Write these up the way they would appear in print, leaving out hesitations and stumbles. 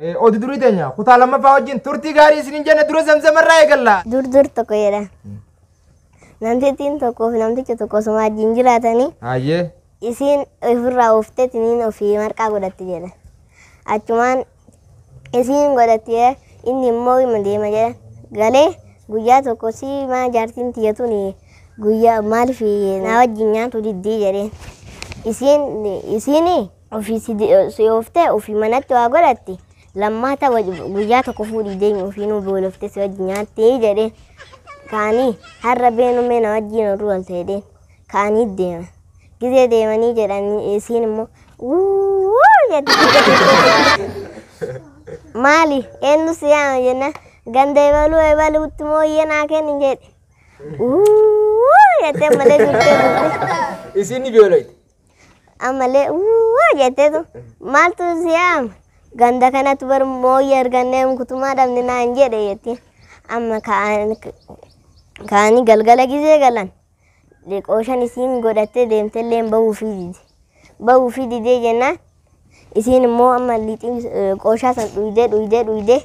Oduu durii teenya kutaa lammaffaa wajjin turtii gaarii isiniin jenna dura zamzamarraa eegalla. Dur dur tokko jedha. Namtittiin tokkoo fi namtichi tokko osuma wajjin jiraatanii Hayyee. isiin ofirraa ooftee tiniin ofii marqaa godhatti jedha. Achumaan isiin godhatti jedha inni immoo ima deema jedha. Galee guyyaa tokko si maa jaartiin tiyya tuni guyyaa maaliif na wajjin nyaatu diddii jedheen. Isiin isiin ofii si ooftee ofii manatti waa godhatti. Lammaata guyyaa tokko fuudhii deemi ofiinuu beeloftee si wajjin nyaatti jedheen. Kaanii har'a beenumee na wajjin oduu galte jedheen. Kaanii deema. Gizee deemanii jedhanii isiin immoo wuuu jetti. Maali eenyu si yaama jenna ganda ebaluu ebaluutti mooyyee naa kenni jedhe. Wuuu jettee malee turtee turte. Isiin ni beeloyti. Ammallee wuuu jetteetu maaltu si yaama ganda kanatti bar mooyyee argannee kutumaa dhabne naan jedhe jetti. Amma ka'anii galgala gizee galan. Qooshan isiin godhattee deemtellee bahuufii dide. Bahuufii didee jennaan isiin immoo amma lixii qooshaa san dhuydee dhuydee dhuydee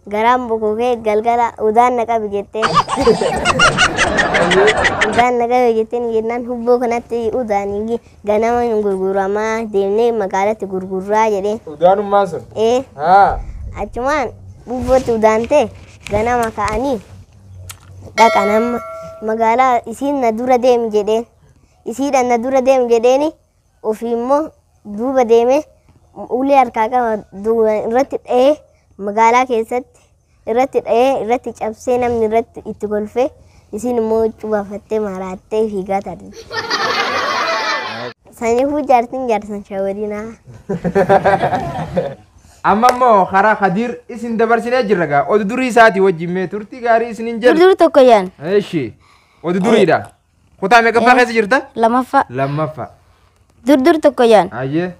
garaan bokokee galgala udaan na qabi jettee. Udaan na qabi jetteen jennaan hubboo kanatti udaanii ganama hin gurguramaa deemnee magaalatti gurgurraa jedheen. Udaanummaan sun. Ee Haa. achumaan hubbootti udaantee ganama ka'anii dhaqan amma magaalaa isiin na dura deemi jedheen. Isiidhaan na dura deemi jedheeni ofii immoo duuba deemee ulee harkaa qaba duuba irratti dha'ee magaalaa keessatti irratti dha'ee irratti cabsee namni irratti itti kolfee isiin immoo huccuu baafattee maraattee fiigaa taate. Saniifuu jaartiin jaarsan shawadinaa. Amma immoo karaa Khadiir isin dabarsinee jirra gaa. Oduu durii isaatii wajjin mee turtii gaarii isiniin Dur jenna. dur tokko jedhan. Eshi. Oduu duriidha. Kutaa meeqaffaa keessa jirta? Lamaffaa. Lammaffaa. Dur dur tokko jedhan. Hayyee.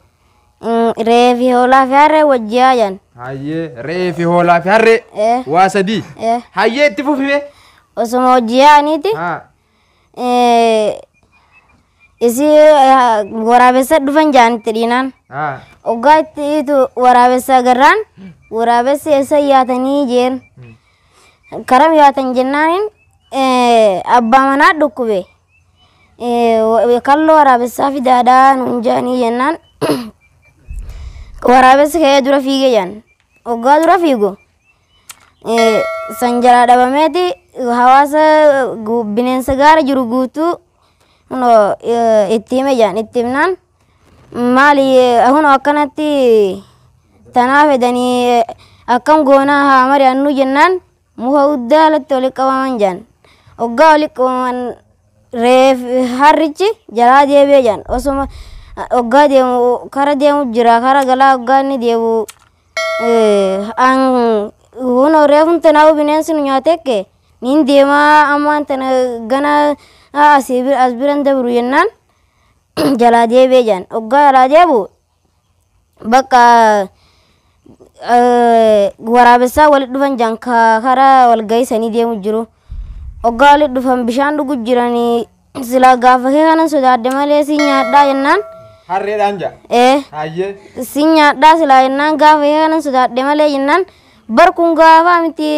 Re'ee fi hoolaa fi harree wajjii jedhan. Hayyee. Re'ee fi hoolaa fi harree. Eh. Waa sadii. Eh. Hayyee itti fufime. Osuma hojii yaa'aniiti. Haa. Isii waraabessa dhufan jedhan itti dhiinaan. Haa. Oggaa itti itu waraabessa agarraan waraabessi eessa yaatanii jeen. Karam yaatan jennaaniin abbaa manaa dhukkube. Kalloo waraabessaa fidaadhaa nuun jedhanii jennaan waraabessi ka'ee dura fiige jedhan. Oggaa dura fiigu san jalaa dhabameeti hawaasa bineensa gaara jiru guutuu kunoo itti hime jedhan itti himnaan maali kunoo akkanatti tanaa fedhanii akkam goonaa haa mari'annu jennaan muka guddaa alatti walitti qabaman jedhan. Oggaa walitti qabaman reef harrichi jalaa deebi'e jedhan osuma oggaa deemu kara deemu jira kara galaa oggaa inni deemu an kunoo reefun tanaa'u bineensi nu nyaatekke nin deemaa ammaan tana gana asii bira as biran dabru jennaan jalaa deebi'e jedhan oggaa jalaa deebu bakka waraabessaa walitti dhufan jedhan karaa walgahii sanii deemu jiru. Oggaa walitti dhufan bishaan dhugu jiranii silaa gaafa kee kanan sodaadde malee si nyaadhaa jennaan. Harreedhaan jaa. Ee Hayyee. si nyaadhaa silaa jennaan gaafa kee kanan sodaadde malee jennaan bar kun gaafa miti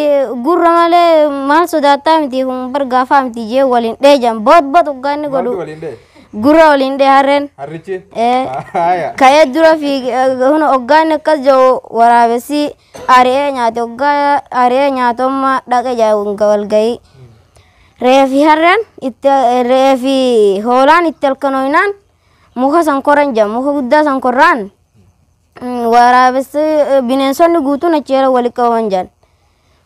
gurra malee maal sodaattaa miti kun bar gaafa miti jee waliin dhee jedhan boot boot oggaa inni Maaltu godhu waliin dhee? gurra waliin dhee harreen. Harrichi. Ee. Haaya. Ka'ee dura fiige kun oggaa inni akkas jedhu waraabessi ari'ee nyaate oggaa ari'ee nyaate amma dhaqe jedhu walgahii. Re'ee fi harreen itti re'ee fi hoolaan itti halkanooyinaan muka san koran jedha muka guddaa san korraan waraabessi bineensonni guutuun achi jala walitti qabaman jedhan.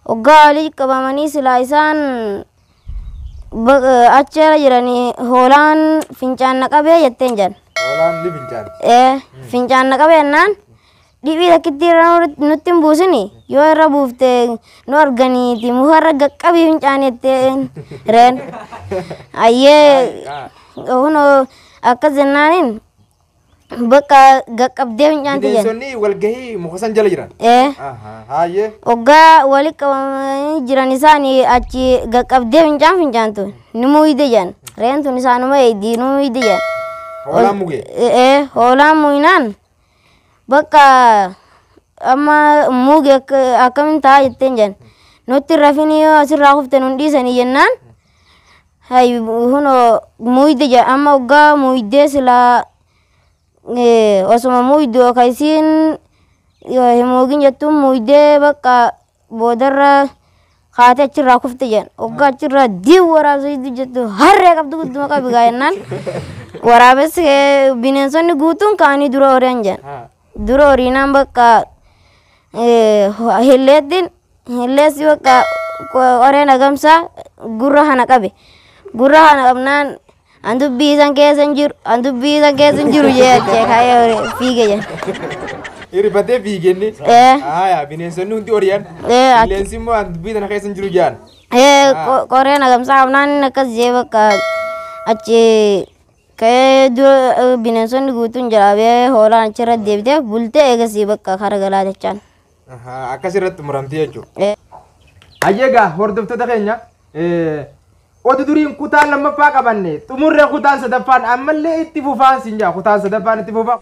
Oggaa walitti qabamanii silaa isaan achi jala jiranii hoolaan fincaan na qabee jetteen jedhan. Hoolaan ni fincaani. Ee fincaan na qabee jennaan dhibii takkitti irra nutti hin buusini yoo irra buufte nu arganiiti mukarra qaqqabii fincaan jetteen reen. Ayyee kunoo akkas jennaaniin bakka qaqqabdee fincaanti jenna. Bineensonni walgahii muka san jala jiran. Ee Hayyee. oggaa walitti qabamanii jiran isaanii achi qaqqabdee fincaan fincaantu ni muyde jedhan reen tun isaanuma eegdii ni muyde jedhan. Hoolaan mugee. Ee hoolaan muyinaan bakka Amma muugi akkamiin ta'a jetteen jedhan. Nutti hin rafinii, yoo asirraa kufte nun dhiisanii jennaan. Hay hunoo muuyde jedha. Amma waggaa muuydee silaa osuma muuydu ka isiin hin muugin jettuun muuydee bakka boodarra kaatee achirraa kufte jedhan. Waggaa achirraa diiw waraabessa jettu harree qabdu gudduma qabi gaa jennaan. Waraabessi bineensonni guutuun ka'anii dura horiyan jedhan. Dura horiinaan bakka hilleettiin hilleessi bakka qoreen agamsaa gurra kana qabe. Gurra kana qabnaan an dubbii isan keessa hin jiru, an dubbii isan keessa hin jiru jee achee kaayee fiige jedhan. Hirrifatee fiigenni. Ee. Aayaa, bineensonni hundi horiyan. Ee. Qilleensi immoo an dubbii tana keessa hin jiru jedhan. Ee, qoreen agamsaa qabnaan inni akkas jee bakka achi ka'ee dura bineensonni guutuun jalaa hoolaan achirra deebitee bultee eegasii bakka kara galaa jechaan. Akkas irratti muramtee jechuudha. Ee. Hayyeegaa hordoftoota keenya, oduu duriin kutaan lammaffaa qabanne xumurree, kutaan sadaffaan ammallee itti fufaan siin jaa, kutaan sadaffaan itti fufaa.